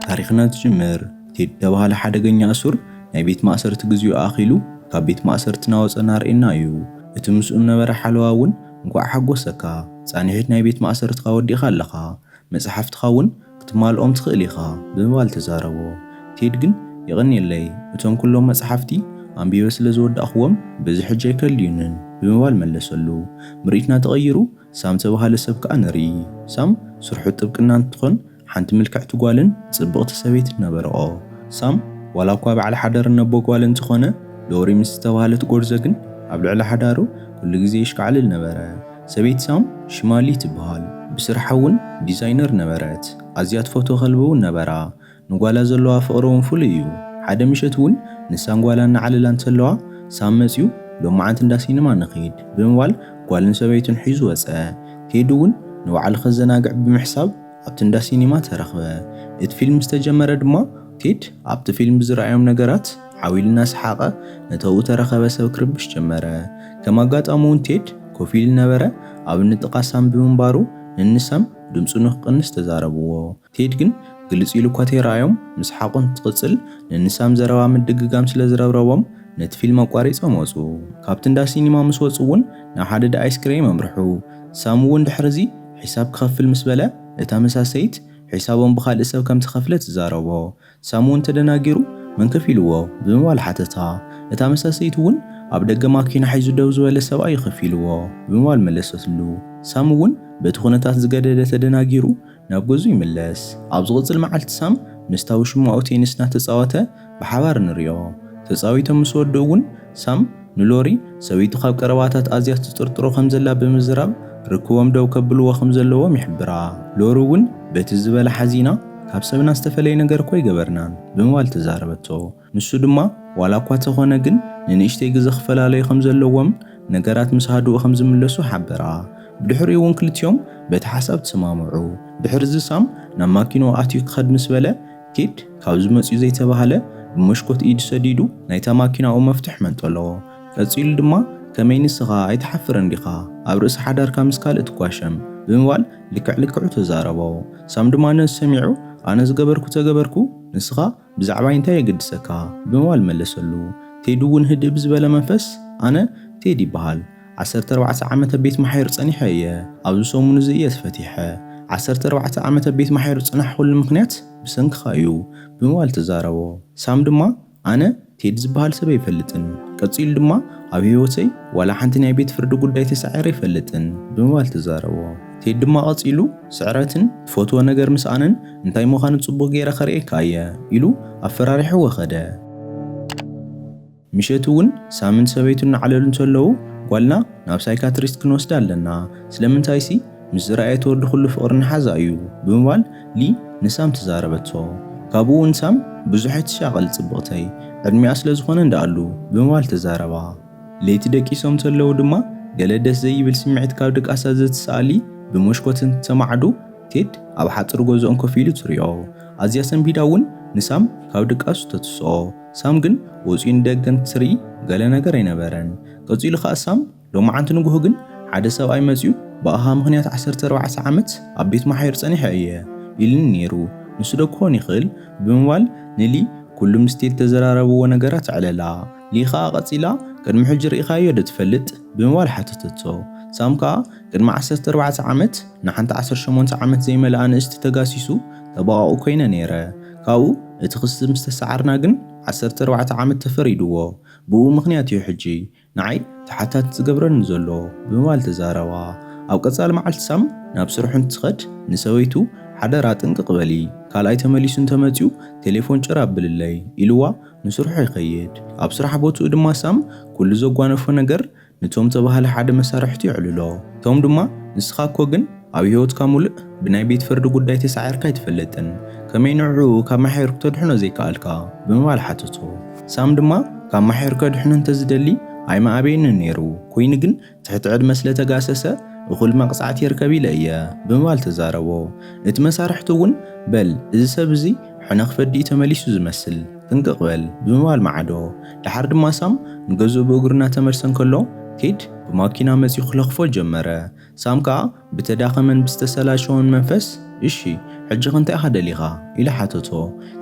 ታሪኽና ዝጅምር፣ ቴድ ዝተባህለ ሓደገኛ እሱር ናይ ቤት ማእሰርቲ ግዜኡ ኣኺሉ ካብ ቤት ማእሰርቲ ናወፀ እናርኤና እዩ። እቲ ምስኡ ነበረ ሓለዋ እውን እንኳዕ ሓጎሰካ፣ ፃንሒት ናይ ቤት ማእሰርትኻ ወዲእኻ ኣለኻ፣ መፅሓፍትኻ እውን ክትማልኦም ትኽእል ኢኻ ብምባል ተዛረቦ። ቴድ ግን የቐንየለይ፣ እቶም ኩሎም መፅሓፍቲ ኣንቢበ ስለ ዝወዳእኽዎም በዚ ሕጂ ኣይከድልዩንን ብምባል መለሰሉ። ምርኢትና ተቐይሩ ሳም ተባሃለ ሰብ ከኣ ንርኢ። ሳም ስርሑ ጥብቅና እንትኾን ሓንቲ ምልክዕቲ ጓልን ጽብቕቲ ሰበይትን ነበረኦ። ሳም ዋላ እኳ በዓል ሓዳርን ነቦ ጓልን ዝኾነ ሎሪ ምስ ዝተባህለት ጎርዞ ግን ኣብ ልዕሊ ሓዳሩ ኩሉ ግዜ ይሽካዕልል ነበረ። ሰበይቲ ሳም ሽማ ሊ ትበሃል። ብስርሓ እውን ዲዛይነር ነበረት። ኣዝያ ትፈትዎ ከልቢ እውን ነበራ። ንጓላ ዘለዋ ፍቕሪ እውን ፍሉይ እዩ። ሓደ ምሸት እውን ንሳን ጓላን እናዓለላ እንተለዋ ሳም መጺኡ ሎማዓንቲ እንዳ ሲኒማ ንኺድ ብምባል ጓልን ሰበይቱን ሒዙ ወጸ። ቴዲ እውን ንባዕሉ ከዘናግዕ ብምሕሳብ ኣብቲ እንዳ ሲኒማ ተረኽበ። እቲ ፊልም ዝተጀመረ ድማ ቴድ ኣብቲ ፊልም ብዝረኣዮም ነገራት ዓው ኢሉ እናሰሓቐ ነተኡ ተረኸበ ሰብ ክርብሽ ጀመረ። ከም ኣጋጣሚ እውን ቴድ ኮፍ ኢሉ ነበረ። ኣብ ንጥቓ ሳም ብምንባሩ ንንሳም ድምፁ ንክቕንስ ተዛረብዎ። ቴድ ግን ግልጽ ኢሉ እኳ ተይረኣዮም ምስሓቑ እንትቕፅል ንንሳም ዘረባ ምድግጋም ስለ ዝረብረቦም ነቲ ፊልም ኣቋሪጾም ወጹ። ካብቲ እንዳ ሲኒማ ምስ ወጹ እውን ናብ ሓደ ዳ ኣይስክሬም ኣምርሑ። ሳም እውን ድሕሪ እዚ ሒሳብ ክኸፍል ምስ በለ እታ መሳሰይት ሒሳቦም ብኻልእ ሰብ ከም ትኸፍለ ትዛረቦ። ሳም እውን ተደናጊሩ መን ከፊልዎ ብምባል ሓተታ። እታ መሳሰይት እውን ኣብ ደገ ማኪና ሒዙ ደው ዝበለ ሰብኣይ እዩ ከፊልዎ ብምባል መለሰትሉ። ሳም እውን በቲ ኩነታት ዝገደደ ተደናጊሩ ናብ ገዝኡ ይምለስ። ኣብ ዝቕጽል መዓልቲ ሳም ምስታ ውሽማኡ ቴኒስ እናተጻወተ ብሓባር ንሪኦ። ተጻዊቶም ምስ ወድኡ እውን ሳም ንሎሪ ሰበይቱ ካብ ቀረባታት ኣዝያ ትጥርጥሮ ከም ዘላ ብምዝራብ ርክቦም ደው ከብልዎ ከም ዘለዎም ይሕብራ። ሎሪ እውን በቲ ዝበላ ሓዚና ካብ ሰብና ዝተፈለየ ነገር እኮ ኣይገበርናን ብምባል ተዛረበቶ። ንሱ ድማ ዋላ እኳ ተኾነ ግን ንንእሽተይ ግዘ ክፈላለዩ ከም ዘለዎም ነገራት ምስ ሃድኡ ከም ዝምለሱ ሓበራ። ብድሕሪኡ እውን ክልቲኦም በቲ ሓሳብ ተሰማምዑ። ድሕሪ እዚ ሳም ናብ ማኪንኡ ኣትዩ ክኸድ ምስ በለ ቴድ ካብዚ መፅዩ ዘይተባህለ ብመስኮት ኢዱ ሰዲዱ ናይታ ማኪናኡ መፍትሕ መንጠሎ። ቀፂሉ ድማ ከመይ ንስኻ ኣይትሓፍርን ዲኻ ኣብ ርእሲ ሓዳርካ ምስ ካልእ ትጓሸም ብምባል ልክዕ ልክዑ ተዛረቦ። ሳም ድማ ነዚ ሰሚዑ ኣነ ዝገበርኩ ተገበርኩ ንስኻ ብዛዕባይ እንታይ የገድሰካ ብምባል መለሰሉ። ቴዲ እውን ህድእ ብዝበለ መንፈስ ኣነ ቴዲ ይበሃል። ዓሰርተ ኣርባዕተ ዓመት ኣብ ቤት ማሕየር ጸኒሐ እየ። ኣብዚ ሰሙን እዚ እየ ተፈቲሐ። ዓሰርተ ኣርባዕተ ዓመት ኣብ ቤት ማሕየር ዝጸናሕኩሉ ምኽንያት ብሰንክኻ እዩ ብምባል ተዛረቦ። ሳም ድማ ኣነ ቴዲ ዝበሃል ሰብ ኣይፈልጥን። ቀጺሉ ድማ ኣብ ህይወተይ ዋላ ሓንቲ ናይ ቤት ፍርዲ ጉዳይ ተሳዒረ ኣይፈልጥን ብምባል ተዛረቦ። ቴዲ ድማ ቀጺሉ ስዕረትን ትፈትዎ ነገር ምስኣንን እንታይ ምዃኑ ጽቡቕ ገይረ ከርእየካ እየ ኢሉ ኣፈራሪሕዎ ከደ። ምሸት እውን ሳምን ሰበይቱ እናዕለሉ እንተለዉ ጓልና ናብ ሳይካትሪስት ክንወስዳ ኣለና፣ ስለምንታይሲ ምስ ዝረኣየት ወዲ ኩሉ ፍቕሪ ንሓዛ እዩ ብምባል ሊ ንሳም ተዛረበቶ። ካብኡ እውን ሳም ብዙሕ ኣይትሻቐል ጽብቕተይ፣ ዕድሚኣ ስለ ዝኾነ እንዳኣሉ ብምባል ተዛረባ። ለይቲ ደቂሶም እንተለዉ ድማ ገለ ደስ ዘይብል ስምዒት ካብ ድቃሳ ዘትስኣሊ ብመሽኮት እንትተማዕዱ ቴድ ኣብ ሓጹር ገዝኦም ኮፍ ኢሉ ትሪኦ። ኣዝያ ሰንቢዳ እውን ንሳም ካብ ድቃሱ ተትስኦ። ሳም ግን ወጺኡ ንደገ እንትርኢ ገለ ነገር ኣይነበረን። ቀጺሉ ኸኣ ሳም ሎማዓንቲ ንግሆ ግን ሓደ ሰብኣይ መጺኡ ብኣኻ ምኽንያት ዓሰርተ ኣርባዕተ ዓመት ኣብ ቤት ማሕየር ጸኒሐ እየ ኢሉኒ ነይሩ። ንሱ ዶ ክኾን ይኽእል? ብምባል ንሊ ኩሉ ምስ ቴድ ተዘራረብዎ ነገራት ኣዕለላ። ሊ ኸኣ ቀጺላ ቅድሚ ሕጂ ርኢኻዮ ዶ ትፈልጥ? ብምባል ሓተተቶ። ሳም ከኣ ቅድሚ ዓሰርተ ኣርባዕተ ዓመት ንሓንቲ ዓሰርተ ሸሞንተ ዓመት ዘይመልኣ ንእስቲ ተጋሲሱ ተባቓቑ ኮይነ ነይረ። ካብኡ እቲ ክሲ ምስ ተሰዓርና ግን ዓሰርተ ኣርባዕተ ዓመት ተፈሪድዎ። ብኡ ምኽንያት እዩ ሕጂ ንዓይ ተሓታቲ ዝገብረኒ ዘሎ ብምባል ተዛረባ። ኣብ ቀጻሊ መዓልቲ ሳም ናብ ስርሑ እንትኸድ ንሰበይቱ ሓደራ ጥንቅቕ በሊ፣ ካልኣይ ተመሊሱ እንተመጺኡ ቴሌፎን ጭር ኣብልለይ ኢልዋ ንስርሑ ይኸይድ። ኣብ ስራሕ ቦትኡ ድማ ሳም ኩሉ ዘጓነፎ ነገር ንቶም ተባህለ ሓደ መሳርሕቱ የዕልሎ። ቶም ድማ ንስኻ እኮ ግን ኣብ ህይወትካ ሙሉእ ብናይ ቤት ፍርዲ ጉዳይ ተሳዒርካ ኣይትፈልጥን፣ ከመይ ንዕኡ ካብ ማሕየር ክተድሕኖ ዘይከኣልካ ብምባል ሓተቶ። ሳም ድማ ካብ ማሕየር ከድሕኖ እንተዝደሊ ኣይምኣበየንን ነይሩ፣ ኮይኑ ግን ትሕቲ ዕድመ ስለ ተጋሰሰ እኹል መቕጻዕቲ ይርከብ ኢለ እየ ብምባል ተዛረቦ። እቲ መሳርሕቱ እውን በል እዚ ሰብ እዚ ሕነ ክፈዲ እዩ ተመሊሱ ዝመስል፣ ጥንቅቕ በል ብምባል መዓዶ። ደሓር ድማ ሳም ንገዝኡ ብእግሩ እናተመልሰ እንከሎ ቴድ ብማኪና መጺኡ ክለኽፎ ጀመረ። ሳም ከኣ ብተዳኸመን ብዝተሰላሸወን መንፈስ፣ "እሺ፣ ሕጂ ኸ እንታይ ኢኻ ደሊኻ?" ኢሉ ሓተቶ።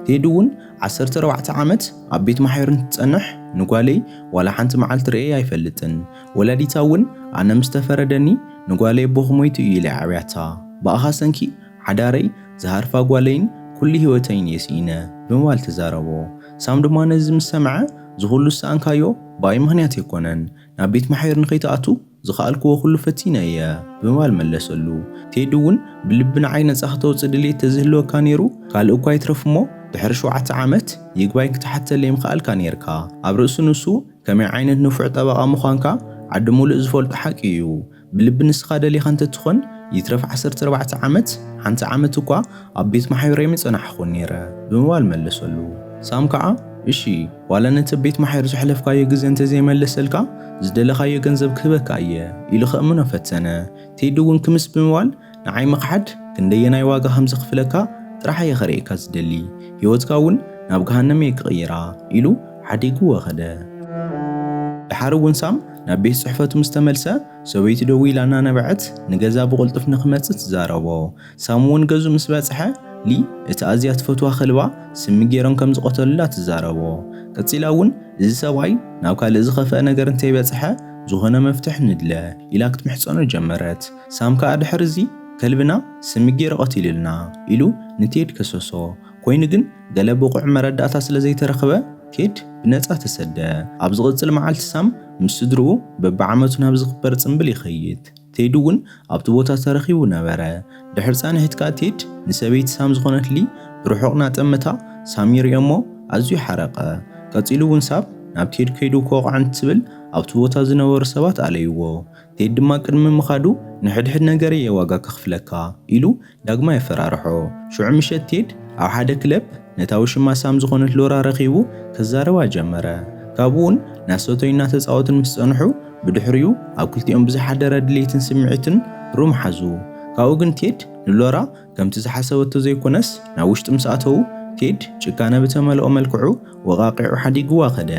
ቴዲ እውን፣ "ዓሰርተ ኣርባዕተ ዓመት ኣብ ቤት ማሕዩር እንትጸንሕ፣ ንጓለይ ዋላ ሓንቲ መዓልቲ ርእየ ኣይፈልጥን። ወላዲታ እውን ኣነ ምስ ተፈረደኒ፣ ንጓለይ ኣቦኺ ሞይቱ እዩ ኢለ ዓብያታ። ብኣኻ ሰንኪ ሓዳረይ፣ ዝሃርፋ ጓለይን ኩሉ ህይወተይን እየ ስኢነ" ብምባል ተዛረቦ። ሳም ድማ ነዚ ምስ ሰምዐ፣ "ዝኹሉ ዝሰኣንካዮ ብኣይ ምኽንያት ኣይኮነን። ናብ ቤት ማሕዩር ንኸይትኣቱ ዝኸኣልክዎ ኩሉ ፈቲነ እየ" ብምባል መለሰሉ። ቴዲ እውን፣ "ብልቢ ንዓይ ነጻ ክተውጽእ ድሌት ተዝህልወካ ነይሩ፣ ካልእ እኳ ይትረፍ እሞ፣ ድሕሪ ሸውዓተ ዓመት ይግባይ ክትሓተለይ ምኸኣልካ ነይርካ። ኣብ ርእሲ ንሱ ከመይ ዓይነት ንፉዕ ጠበቓ ምዃንካ ዓዲ ሙሉእ ዝፈልጦ ሓቂ እዩ። ብልቢ ንስኻ ደሊኻ እንተትኾን፣ ይትረፍ ዓሰርተ ኣርባዕተ ዓመት፣ ሓንቲ ዓመት እኳ ኣብ ቤት ማሕዩር ኣይምጸናሕኹን ነይረ" ብምባል መለሰሉ። ሳም ከኣ፣ "እሺ፣ ዋላ ነቲ ቤት ማሕዩር ዘሕለፍካዮ ግዜ እንተዘይመለሰልካ፣ ዝደለኻዮ ገንዘብ ክህበካ እየ" ኢሉ ከእምኖ ፈተነ። ቴዲ እውን ክምስ ብምባል፣ "ንዓይ ምኽሓድ ክንደየናይ ዋጋ ከም ዘኽፍለካ ጥራሕ እየ ከርእየካ ዝደሊ። ህይወትካ እውን ናብ ገሃነም እየ ክቕይራ" ኢሉ ሓዲግዎ ከደ። ደሓር እውን ሳም ናብ ቤት ጽሕፈቱ ምስ ተመልሰ፣ ሰበይቱ ደዊላ እናነበዐት ንገዛ ብቕልጡፍ ንኽመጽእ ትዛረቦ። ሳም እውን ገዝኡ ምስ በጽሐ፣ ሊ እቲ ኣዝያ ትፈትዋ ከልባ ስሚ ገይሮም ከም ዝቐተሉላ ትዛረቦ። ቀጺላ እውን፣ "እዚ ሰብኣይ ናብ ካልእ ዝኸፍአ ነገር እንተይበጽሐ፣ ዝኾነ መፍትሒ ንድለ" ኢላ ክትምሕጸኖ ጀመረት። ሳም ከኣ ድሕሪ እዚ፣ "ከልብና ስሚ ገይሩ ቀቲሉልና" ኢሉ ንቴድ ከሰሶ። ኮይኑ ግን፣ ገለ ብቑዕ መረዳእታ ስለ ዘይተረኽበ፣ ቴድ ብነጻ ተሰደ። ኣብ ዝቕጽል መዓልቲ ሳም ምስ ስድርኡ በብዓመቱ ናብ ዝኽበር ጽምብል ይኸይድ። ቴዲ እውን ኣብቲ ቦታ ተረኺቡ ነበረ። ድሕሪ ጻንሒት ከኣ ቴድ ንሰበይቲ ሳም ዝኾነት ሊ ብርሑቕ እናጠመታ ሳም ይርእዮ እሞ ኣዝዩ ሓረቐ። ቀጺሉ እውን ሳም ናብ ቴድ ከይዱ ክወቕዖ እንትብል ኣብቲ ቦታ ዝነበሩ ሰባት ኣለይዎ። ቴድ ድማ ቅድሚ ምኻዱ ንሕድሕድ ነገር እየ ዋጋ ከኽፍለካ ኢሉ ዳግማይ ኣፈራርሖ። ሽዑ ምሸት ቴድ ኣብ ሓደ ክለብ ነታ ውሽማ ሳም ዝኾነት ሎራ ረኺቡ ክዛረባ ጀመረ። ካብኡ እውን እናሰተዩ እናተጻወቱን ምስ ጸንሑ፣ ብድሕሪኡ ኣብ ክልቲኦም ብዝሓደረ ድሌትን ስምዒትን ሩም ሓዙ። ካብኡ ግን ቴድ ንሎራ ከምቲ ዝሓሰበቶ ዘይኮነስ፣ ናብ ውሽጢ ምስ ኣተዉ፣ ቴድ ጭካነ ብተመልኦ መልክዑ ወቓቒዑ ሓዲግዋ ከደ።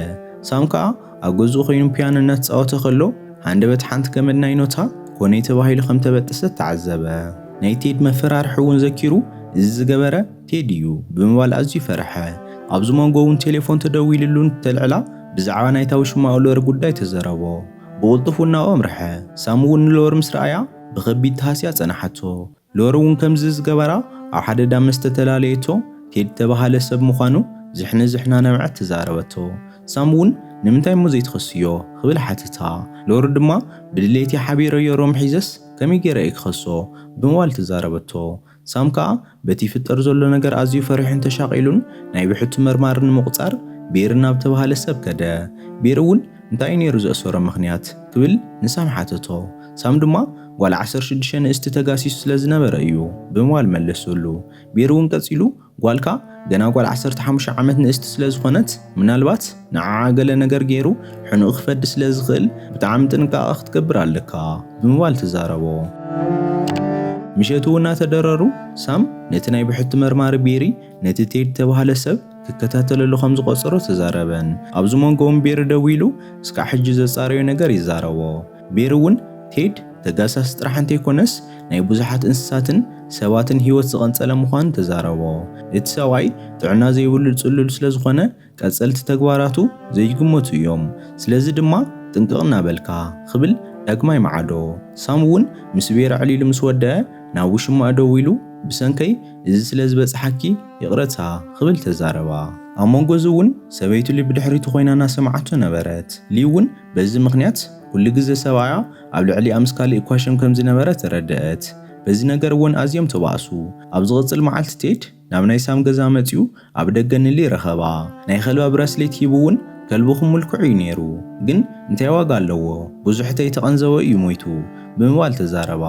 ሳም ከኣ ኣብ ገዝኡ ኮይኑ ፒያኖ እናተጻወተ ከሎ፣ ሃንደበት ሓንቲ ገመድ ናይ ኖታ ኮነይ ተባሂሉ ከም ተበጠሰት ተዓዘበ። ናይ ቴድ መፈራርሒ እውን ዘኪሩ፣ "እዚ ዝገበረ ቴድ እዩ" ብምባል ኣዝዩ ፈርሐ። ኣብዚ መንጎ እውን ቴሌፎን ተደዊልሉ እንተልዕላ፣ ብዛዕባ ናይታ ውሽማኡ ሎሪ ጉዳይ ተዘረቦ። ብቕልጡፍ እውን ናብኡ ኣምርሐ። ሳም እውን ንሎሪ ምስ ረኣያ፣ ብኸቢድ ተሃስያ ጸናሓቶ። ሎሪ እውን ከምዚ ዝገበራ ኣብ ሓደ ዳ መስተ ተላለየቶ፣ ቴድ ተባሃለ ሰብ ምዃኑ ዝሕኒ ዝሕና ነብዐት ተዛረበቶ። ሳም እውን፣ "ንምንታይ እሞ ዘይትኸስዮ?" ክብል ሓተታ። ሎሪ ድማ፣ "ብድሌት ሓቢረዮ ሮም ሒዘስ ከመይ ገይረ እየ ክኸሶ?" ብምባል ተዛረበቶ። ሳም ከኣ በቲ ይፍጠር ዘሎ ነገር ኣዝዩ ፈሪሑን ተሻቒሉን፣ ናይ ብሕቱ መርማሪ ንምቑጻር ቤሪ ናብ ተባሃለ ሰብ ከደ። ቤሪ እውን፣ "እንታይ እዩ ነይሩ ዘእሰሮ ምኽንያት?" ክብል ንሳም ሓተቶ። ሳም ድማ፣ "ጓል ዓሰርተ ሽዱሽተ ንእስቲ ተጋሲሱ ስለ ዝነበረ እዩ" ብምባል መለሰሉ። ቤሪ እውን ቀጺሉ፣ "ጓልካ ገና ጓል ዓሰርተ ሓሙሽተ ዓመት ንእስቲ ስለ ዝኾነት፣ ምናልባት ንዓዓ ገለ ነገር ገይሩ ሕኑኡ ክፈዲ ስለ ዝኽእል፣ ብጣዕሚ ጥንቃቐ ክትገብር ኣለካ" ብምባል ተዛረቦ። ምሸቱ እውን እናተደረሩ፣ ሳም ነቲ ናይ ብሕቲ መርማሪ ቤሪ ነቲ ቴድ ተባሃለ ሰብ ክከታተለሉ ከም ዝቆጸሮ ተዛረበን። ኣብዚ መንጎ እውን ቤሪ ደዊሉ እስካዕ ሕጂ ዘጻረዮ ነገር ይዛረቦ። ቤሪ እውን ቴድ ተጋሳሲ ጥራሕ እንተይኮነስ ናይ ብዙሓት እንስሳትን ሰባትን ህይወት ዝቐንጸለ ምዃኑ ተዛረቦ። እቲ ሰብኣይ ጥዕና ዘይብሉ ጽሉል ስለ ዝኾነ ቀጸልቲ ተግባራቱ ዘይግመቱ እዮም። ስለዚ ድማ ጥንቅቕ እናበልካ ክብል ዳግማይ መዓዶ። ሳም እውን ምስ ቤሪ ዕሊሉ ምስ ወደአ ናብ ውሽማኣ ደዊሉ ብሰንከይ እዚ ስለ ዝበጽሓኪ ይቕረታ ክብል ተዛረባ። ኣብ መንጎ እዚ እውን ሰበይቱ ሊ ብድሕሪቱ ኮይና እናሰምዓቶ ነበረት። ሊ እውን በዚ ምኽንያት ኩሉ ግዜ ሰብኣያ ኣብ ልዕሊኣ ምስ ካልእ ይኳሸም ከም ዝነበረ ተረደአት። በዚ ነገር እውን ኣዝዮም ተባእሱ። ኣብ ዝቕጽል መዓልቲ ቴድ ናብ ናይ ሳም ገዛ መጺኡ ኣብ ደገ ንሊ ረኸባ። ናይ ከልባ ብራስሌት ሂቡ እውን ከልብኹም ምልክዑ እዩ ነይሩ፣ ግን እንታይ ዋጋ ኣለዎ? ብዙሕ ተይተቐንዘበ እዩ ሞይቱ ብምባል ተዛረባ።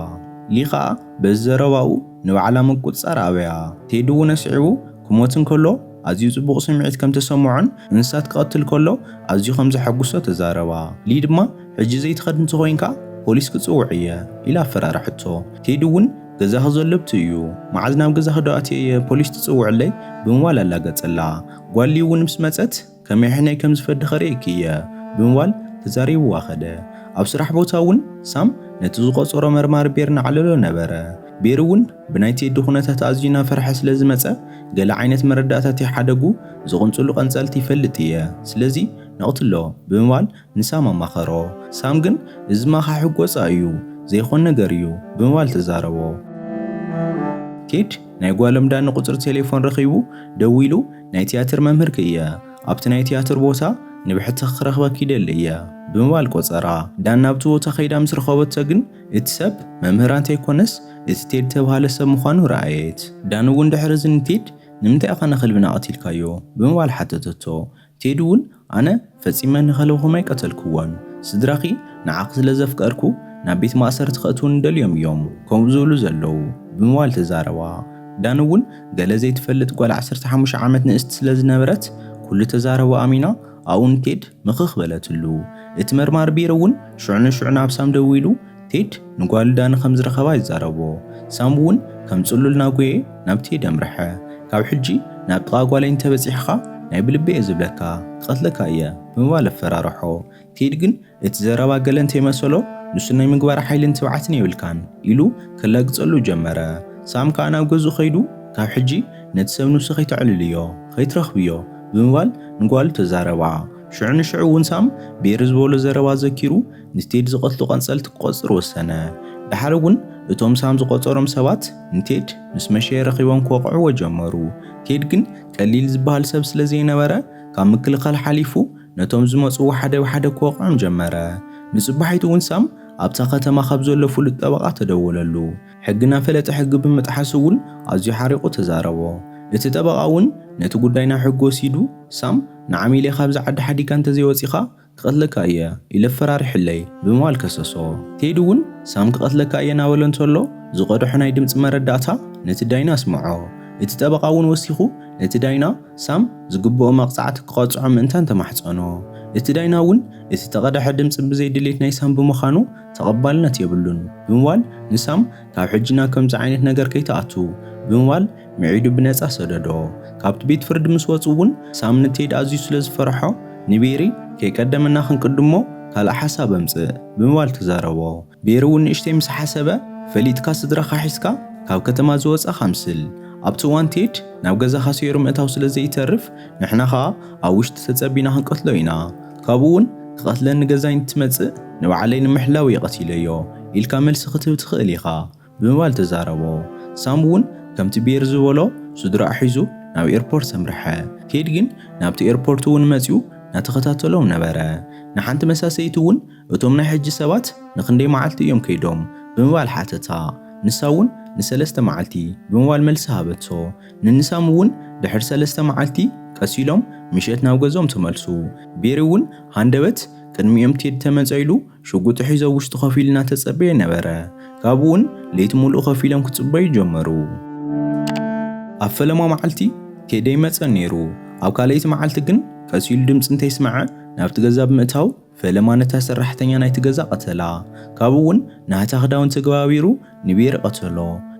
ሊ ኸኣ በዚ ዘረባኡ ንባዕላ ምቁጽጻር ኣበያ። ቴዲ እውን ኣስዒቡ ክሞት እንከሎ ኣዝዩ ጽቡቕ ስምዒት ከም ተሰምዖን እንስሳት ክቐትል ከሎ ኣዝዩ ከም ዘሐጉሶ ተዛረባ። ሊ ድማ ሕጂ ዘይትኸድ እንተኾይንካ ፖሊስ ክጽውዕ እየ ኢላ ኣፈራርሐቶ። ቴዲ እውን ገዛኺ ዘሎ ብቲ እዩ፣ መዓዝ ናብ ገዛኺ ዶ ኣትየ እየ ፖሊስ ትጽውዕለይ ብምባል ኣላገጸላ። ጓል ሊ እውን ምስ መጸት ከመይ ሕነይ ከም ዝፈዲ ከርእየኪ እየ ብምባል ተዛሪብዋ ከደ። ኣብ ስራሕ ቦታ እውን ሳም ነቲ ዝቖጸሮ መርማሪ ቤር እናዕለሎ ነበረ። ቤር እውን ብናይ ቴዲ ኩነታት ኣዝዩ እናፈርሐ ስለ ዝመጸ፣ ገለ ዓይነት መረዳእታት ይሓደጉ፣ ዝቕንጽሉ ቀንጸልቲ ይፈልጥ እየ። ስለዚ ነቕትሎ ብምባል ንሳም ኣማኸሮ። ሳም ግን፣ "እዚማ ካብ ሕጊ ወጻኢ እዩ፣ ዘይኾን ነገር እዩ" ብምባል ተዛረቦ። ቴድ ናይ ጓሎም ዳኒ ቁጽሪ ቴሌፎን ረኺቡ ደዊሉ፣ "ናይ ትያትር መምህርኪ እየ፣ ኣብቲ ናይ ትያትር ቦታ ንብሕቲ ክረኽበኪ ይደሊ እየ" ብምባል ቆጸራ። ዳን ናብቲ ቦታ ከይዳ ምስ ረኸበቶ ግን፣ እቲ ሰብ መምህራ እንተይኮነስ እቲ ቴድ ተባሃለ ሰብ ምዃኑ ረኣየት። ዳን እውን ድሕሪ እዚ ንቴድ፣ "ንምንታይ ኢኻ ንኽልብና ቀቲልካዮ?" ብምባል ሓተተቶ። ቴድ እውን፣ "ኣነ ፈጺመ ንኸልብኹም ኣይቀተልክዎን። ስድራኺ ንዓኺ ስለ ዘፍቀርኩ ናብ ቤት ማእሰርቲ ከእትውኒ ደልዮም እዮም ከምኡ ዝብሉ ዘለዉ" ብምባል ተዛረባ። ዳን እውን ገለ ዘይትፈልጥ ጓል ዓሰርተ ሓሙሽተ ዓመት ንእስቲ ስለ ዝነበረት፣ ኩሉ ተዛረቦ ኣሚና ኣብኡ ንቴድ ምኽኽ በለትሉ። እቲ መርማሪ ቢሮ እውን ሽዑ ንሽዑ ናብ ሳም ደዊሉ፣ ቴድ ንጓሉ ዳኒ ከም ዝረኸባ ይዛረቦ። ሳም እውን ከም ጽሉል ናጉየ ናብ ቴድ ኣምርሐ። "ካብ ሕጂ ናብ ጥቓ ጓለይ እንተበጺሕኻ ናይ ብልቢ እየ ዝብለካ፣ ክቐትለካ እየ" ብምባል ኣፈራርሖ። ቴድ ግን እቲ ዘረባ ገለ እንተይመሰሎ፣ "ንሱ ናይ ምግባር ሓይልን ትብዓትን የብልካን" ኢሉ ከላግጸሉ ጀመረ። ሳም ከኣ ናብ ገዝኡ ከይዱ፣ "ካብ ሕጂ ነቲ ሰብ ንሱ ከይተዕልልዮ፣ ከይትረኽብዮ" ብምባል ንጓሉ ተዛረባ። ሽዑ ንሽዑ እውን ሳም ቤሪ ዝበሎ ዘረባ ዘኪሩ ንቴድ ዝቐትሉ ቀንጸልቲ ክቆጽር ወሰነ። ድሓር እውን እቶም ሳም ዝቆጸሮም ሰባት ንቴድ ምስ መሸየ ረኺቦም ክወቕዕዎ ጀመሩ። ቴድ ግን ቀሊል ዝበሃል ሰብ ስለ ዘይነበረ፣ ካብ ምክልኻል ሓሊፉ ነቶም ዝመጽዎ ሓደ ብሓደ ክወቕዖም ጀመረ። ንጽባሒቱ እውን ሳም ኣብታ ከተማ ካብ ዘሎ ፍሉጥ ጠበቓ ተደወለሉ። ሕጊ እናፈለጠ ሕጊ ብምጥሓሱ እውን ኣዝዩ ሓሪቑ ተዛረቦ። እቲ ጠበቓ እውን ነቲ ጉዳይ ናብ ሕጊ ወሲዱ፣ ሳም ንዓሚለይ ካብዚ ዓዲ ሓዲጋ እንተዘይወጺኻ ክቐትለካ እየ ኢለ ኣፈራሪሕለይ ብምባል ከሰሶ። ቴዲ እውን ሳም ክቐትለካ እየ እናበሎ እንተሎ ዝቐድሖ ናይ ድምፂ መረዳእታ ነቲ ዳይና ኣስምዖ። እቲ ጠበቓ እውን ወሲኹ ነቲ ዳይና ሳም ዝግብኦ መቕፃዕቲ ክቐፅዖ ምእንታን ተማሕፀኖ። እቲ ዳይና እውን እቲ ተቐድሐ ድምፂ ብዘይ ድሌት ናይ ሳም ብምዃኑ ተቐባልነት የብሉን ብምባል ንሳም ካብ ሕጂ ናብ ከምዚ ዓይነት ነገር ከይትኣቱ ብምባል ምዒዱ ብነጻ ሰደዶ። ካብቲ ቤት ፍርዲ ምስ ወጹ እውን ሳም ንቴድ ኣዝዩ ስለ ዝፈርሖ ንቤሪ ከይቀደመና ክንቅድሞ ካልእ ሓሳብ ኣምጽእ ብምባል ተዛረቦ። ቤሪ እውን ንእሽተይ ምስ ሓሰበ ፈሊጥካ ስድራኻ ሒዝካ ካብ ከተማ ዝወጻኻ ኣምስል። ኣብቲ እዋን ቴድ ናብ ገዛኻ ሰይሩ ምእታው ስለ ዘይተርፍ ንሕና ኸኣ ኣብ ውሽጢ ተጸቢና ክንቀትሎ ኢና። ካብኡ እውን ክቐትለኒ ገዛይ እንትመጽእ ንባዕለይ ንምሕላው እየ ቀቲለዮ ኢልካ መልሲ ክትህብ ትኽእል ኢኻ። ብምባል ተዛረቦ። ሳም እውን ከምቲ ቤር ዝበሎ ስድራኡ ሒዙ ናብ ኤርፖርት ኣምርሐ። ቴድ ግን ናብቲ ኤርፖርት እውን መጺኡ እናተኸታተሎም ነበረ። ንሓንቲ መሳሰይቲ እውን እቶም ናይ ሕጂ ሰባት ንኽንደይ መዓልቲ እዮም ከይዶም ብምባል ሓተታ። ንሳ እውን ንሰለስተ መዓልቲ ብምባል መልሲ ሃበቶ። ንንሳም እውን ድሕሪ ሰለስተ መዓልቲ ቀስ ኢሎም ምሸት ናብ ገዝኦም ተመልሱ። ቤሪ እውን ሃንደበት ቅድሚኦም ቴድ ተመጸ ኢሉ ሽጉጡ ሒዞ ውሽጢ ኮፍ ኢሉ እናተጸበየ ነበረ። ካብኡ እውን ለይቲ ሙሉእ ኮፍ ኢሎም ክጽበዩ ጀመሩ። ኣብ ፈለማ መዓልቲ ቴዲ ኣይመጸን ነይሩ። ኣብ ካልኣይቲ መዓልቲ ግን ቀስ ኢሉ ድምጺ እንተይስመዐ ናብቲ ገዛ ብምእታው ፈለማ ነታ ሰራሕተኛ ናይቲ ገዛ ቀተላ። ካብኡ እውን ናህታ ክዳውንቲ ተገባቢሩ ንቤሪ ቀተሎ።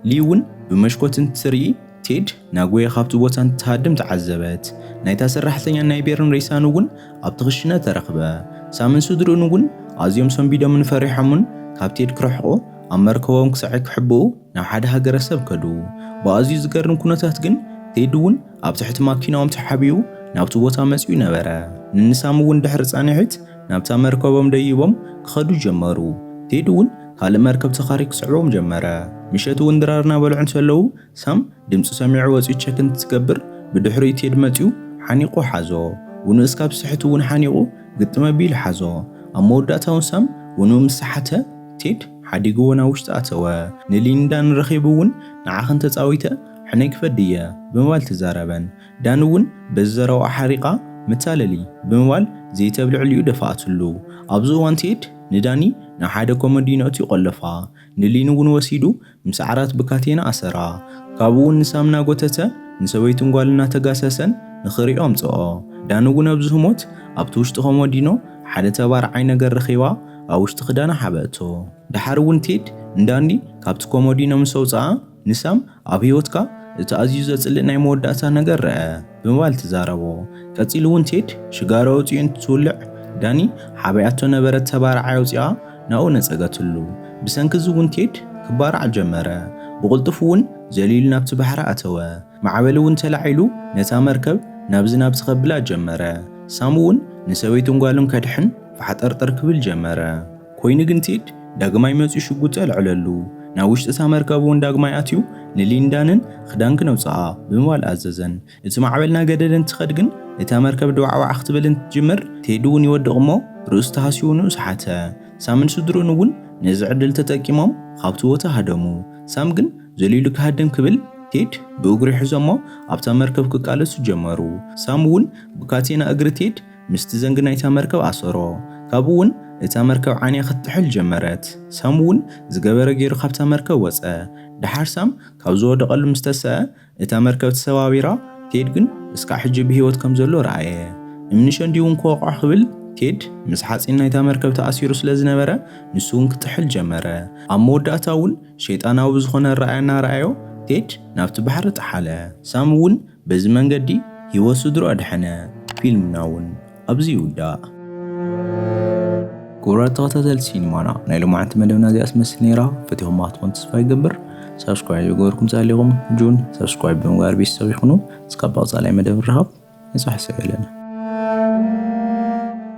ሊ እውን ብመሽኮት እንትትርኢ ቴድ ናጎየ ካብቲ ቦታ እንትሃድም ተዓዘበት። ናይታ ሰራሕተኛን ናይ ቤርን ሬሳን እውን ኣብቲ ክሽነ ተረኽበ። ሳምን ስድርኡን እውን ኣዝዮም ሰንቢዶምን ፈሪሖምን ካብ ቴድ ክርሕቑ ኣብ መርከቦም ክሳዕ ክሕብኡ ናብ ሓደ ሃገረሰብ ከዱ። ብኣዝዩ ዝገርም ኩነታት ግን ቴድ እውን ኣብ ትሕቲ ማኪናኦም ተሓቢኡ ናብቲ ቦታ መጺኡ ነበረ። ንንሳም እውን ድሕሪ ጻንሒት ናብታ መርከቦም ደይቦም ክኸዱ ጀመሩ። ቴድ እውን ካልእ መርከብ ተኻርዩ ክስዕቦም ጀመረ። ምሸት እውን ድራር እናበልዑ እንተለዉ ሳም ድምፂ ሰሚዑ ወፂኡ ቸክ እንትትገብር ብድሕሪኡ ቴድ መፂኡ ሓኒቑ ሓዞ። ውኑ እስካብ ስሕት እውን ሓኒቑ ግጥም ኣቢሉ ሓዞ። ኣብ መወዳእታ እውን ሳም ውኑ ምስ ሰሓተ ቴድ ሓዲግዎ ናብ ውሽጢ ኣተወ። ንሊንዳን ረኺቡ እውን ንዓኽን ተፃዊተ ሕነይ ክፈዲ እየ ብምባል ተዛረበን። ዳን እውን በዚ ዘረባኣ ሓሪቓ መታለሊ ብምባል ዘይተብልዕሊኡ ደፋኣትሉ። ኣብዚ እዋን ቴድ ንዳኒ ናብ ሓደ ኮመዲኖ እቲ ቆለፋ። ንሊን እውን ወሲዱ ምስ ዓራት ብካቴና ኣሰራ። ካብኡ እውን ንሳም እናጎተተ ንሰበይቱን ጓል እናተጋሰሰን ንኽሪኦ ኣምጽኦ። ዳን እውን ኣብዚ ህሞት ኣብቲ ውሽጢ ኮሞዲኖ ሓደ ተባርዓይ ነገር ረኺባ ኣብ ውሽጢ ክዳና ሓበእቶ። ድሓር እውን ቴድ ንዳኒ ካብቲ ኮሞዲኖ ምስ ኣውጽኣ ንሳም ኣብ ህይወትካ እቲ ኣዝዩ ዘጽልእ ናይ መወዳእታ ነገር ረኣ ብምባል ትዛረቦ። ቀጺሉ እውን ቴድ ሽጋራ ኣውጺኡ እንትትውልዕ ዳኒ ሓቢኣቶ ነበረት ተባርዓይ ኣውጺኣ ናብኡ ነጸገትሉ። ብሰንኪ እዚ እውን ቴድ ክባራዕ ጀመረ። ብቕልጡፍ እውን ዘሊሉ ናብቲ ባሕሪ ኣተወ። ማዕበል እውን ተላዒሉ ነታ መርከብ ናብዚ ናብቲ ከብላ ጀመረ። ሳም እውን ንሰበይቱን ጓሉን ከድሕን ፋሕጠርጠር ክብል ጀመረ። ኮይኑ ግን ቴድ ዳግማይ መጺኡ ሽጉጡ ኣልዐለሉ። ናብ ውሽጢ እታ መርከብ እውን ዳግማይ ኣትዩ ንሊንዳንን ክዳን ክነውጽኣ ብምባል ኣዘዘን። እቲ ማዕበል እናገደደ እንትኸድ ግን እታ መርከብ ድዋዕዋዕ ክትብል እንትትጅምር ቴድ እውን ይወድቕ እሞ ርእሱ ተሃስዩ ንኡ ሰሓተ። ሳምን ስድርኡን እውን ነዚ ዕድል ተጠቂሞም ካብቲ ቦታ ሃደሙ። ሳም ግን ዘሊሉ ክሃድም ክብል ቴድ ብእግሩ ይሕዞ እሞ ኣብታ መርከብ ክቃለሱ ጀመሩ። ሳም እውን ብካቴና እግሪ ቴድ ምስቲ ዘንጊ ናይታ መርከብ ኣሰሮ። ካብኡ እውን እታ መርከብ ዓንያ ክትጥሕል ጀመረት። ሳም እውን ዝገበረ ገይሩ ካብታ መርከብ ወጸ። ደሓር ሳም ካብ ዝወደቐሉ ምስ ተሰአ እታ መርከብ ተሰባቢራ፣ ቴድ ግን እስካዕ ሕጂ ብህይወት ከም ዘሎ ረኣየ። እምኒ ሸንዲ እውን ክወቕዖ ክብል ቴድ ምስ ሓጺን ናይታ መርከብ ተኣሲሩ ስለ ዝነበረ ንሱ እውን ክጥሕል ጀመረ። ኣብ መወዳእታ እውን ሸይጣናዊ ብዝኾነ ኣረኣእያ እናረኣዮ ቴድ ናብቲ ባሕሪ ጠሓለ። ሳም እውን በዚ መንገዲ ህይወት ስድሩ ኣድሐነ። ፊልምና እውን ኣብዚ ይውዳእ። ክቡራት ተኸታተልቲ ሲኒማና ናይ ሎማዓንቲ መደብና እዚኣ ትመስል ነይራ። ፈቲኹማ ክትኮን ተስፋ ይገብር። ሳብስክራይብ ይገበርኩም ጸሊኹም ጁን ሳብስክራይብ ብምግባር ቤተሰብ ይኹኑ። እስካብ ቀጻላይ መደብ ንራኸብ። ንጽባሕ ሰላም።